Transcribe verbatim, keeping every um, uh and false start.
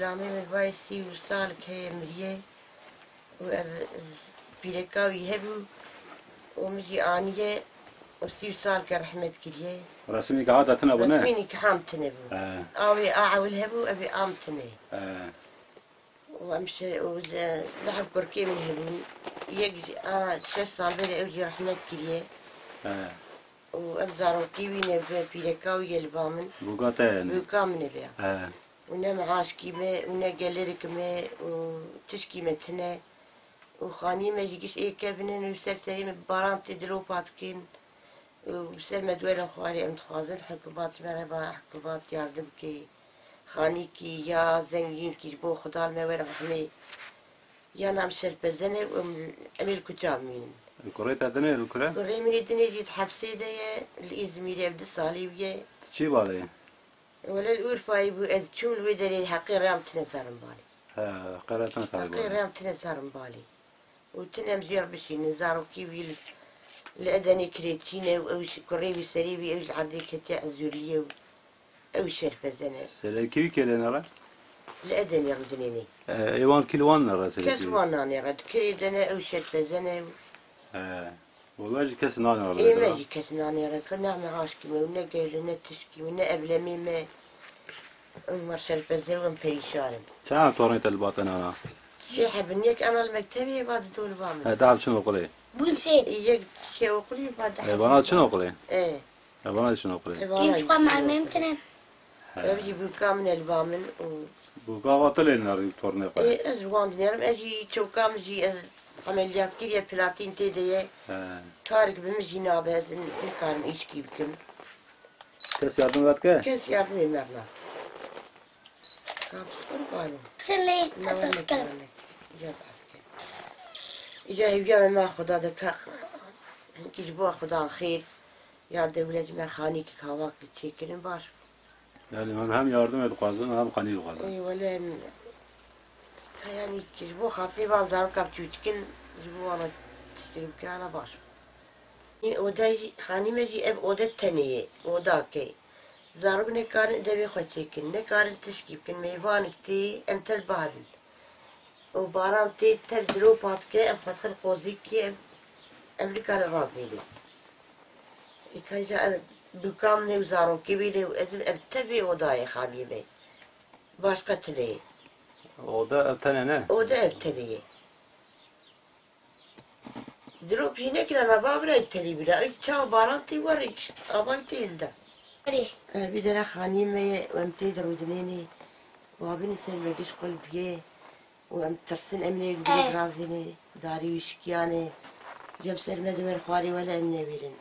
Lamê min vayê sî û salek heye miriye û ev z-, pîreka wî hebû û min jî aniye û sî û salek e rehmet kiriye. Resmî nîkaha te tune bû, ne? Resmî nîkaha min tune bû. He. Awê a ewil hebû, ev ê a min tune. He. Û em şe-, û ze-, deh kurkê min hebûn. Yek jî a şeş sal berê ew jî rehmet kiriye. He. Û ev zarokî wî ne bi pîreka wî ye li ba min. Bûka te ye, ne? Bûka min e vê ya. He. Û ne meaşkî me û ne gelirikî me û tişkî me tune. Û xanî me jî giş ê kevin in û ser serê me baran tê dilopa dikin. Û bi ser me diwerin xwarê em dixwazin hikûmat me re ba hikûmat yardim bike. Xanîkî ya zengînkî ji bo Xuda li me were rehmê. Yan em şerpezene û em, em ê li kuça bimînin. Kurê te dinê li kure? Kurê min ê dinê jî di hepsê de ye, li Îzmîrê ev du salî bûye. Çi bade ye? Wele li Urfayê bû, ez çûm li wê derê heqê rê em tine serim balê. He, heqê rê tine serim balê. Heqê rê em tine serim balê. Û tine em jêr bişînin, zarokî wî li, li Edenê kirêçî ne û ew ji kurê wî serê wî ew ji erdê ketiye ezûrliyê û ew şerpezene. Selekî wî kê lê nere? Li Edenê rûdinênê. E, ê wan kî li wan nere selekî? Kes wan nanêre, di kirê de ne ew şerpezene û He. Wele jî kes nanêre. Ê me jî kes nanêre, ke ne meaşkî me û ne gelê, ne tişkî me, ne evlemê me. Em şerpeze û em perîşan in. Çend tornê te li ba te nana? Sê hebin, yek ana li mektebê, va dido li ba min. He, daha çin okulê? Bûn sê. Yek çi okulê, va deh. E, vana çin okulê? E. E, vana çin okulê? E, vana Kîmşiqa çin mermê okulê. Tine. He. Ev jî bûka min e li ba min û Bûka va tu lê nerî tornê xwe? E, ez ji wan dinêrim, ez jî çoka min jî ez emeliyat kiriye, platîn tê de ye. He. Karek bi min jî nabe, ez nikarim îşkî bikim. Kes yardim vedike? Kes yardimê me nake. Ka pispir bano. Pisin lê, Na ez wele ez kirim. Îca ez kirim. Îca hêviya me ma Xuda de ka. Hinkî ji bo Xudan xêr. Ya dewlet ji me xanîkî kavak çêkirin baş. Yani hem, hem yardım dixwazin, hem xanî dixwazin. Ey wele em, ka yani ji bo xatirê van zaroka biçûçik in, ji bo wana tiştek bikirana baş. Ê ode jî, xanî me jî ev ode tenê ye, odake. Zarok nekarin devê xwe çêkin, nekarin tişkî bikin, mêvanik tê, em tev bahrin. Û baran tê tev dilopa dike, em xwe dixin qozîkê, em, em nikarin razênin. Ê ka îca ev bûka min ê û zarokê wî lê û ez im, ev tevê odayê xaniyê me. Başqa tune ye. Ode ev tenê ne? Ode ev tenê ye. Dilop jî nekirana, ba bira tenê bira. Ew çawa baran tê were, avay tê hilda. Erê. Ev vî dera xaniyê me ye, em tê de rûdinênê. Wa binê ser me giş qulpiyê. Û em tirsin, em nê Eh. Razînê, darî wî şikiyane. Cem ser me diwer xwarê wele em newêrin.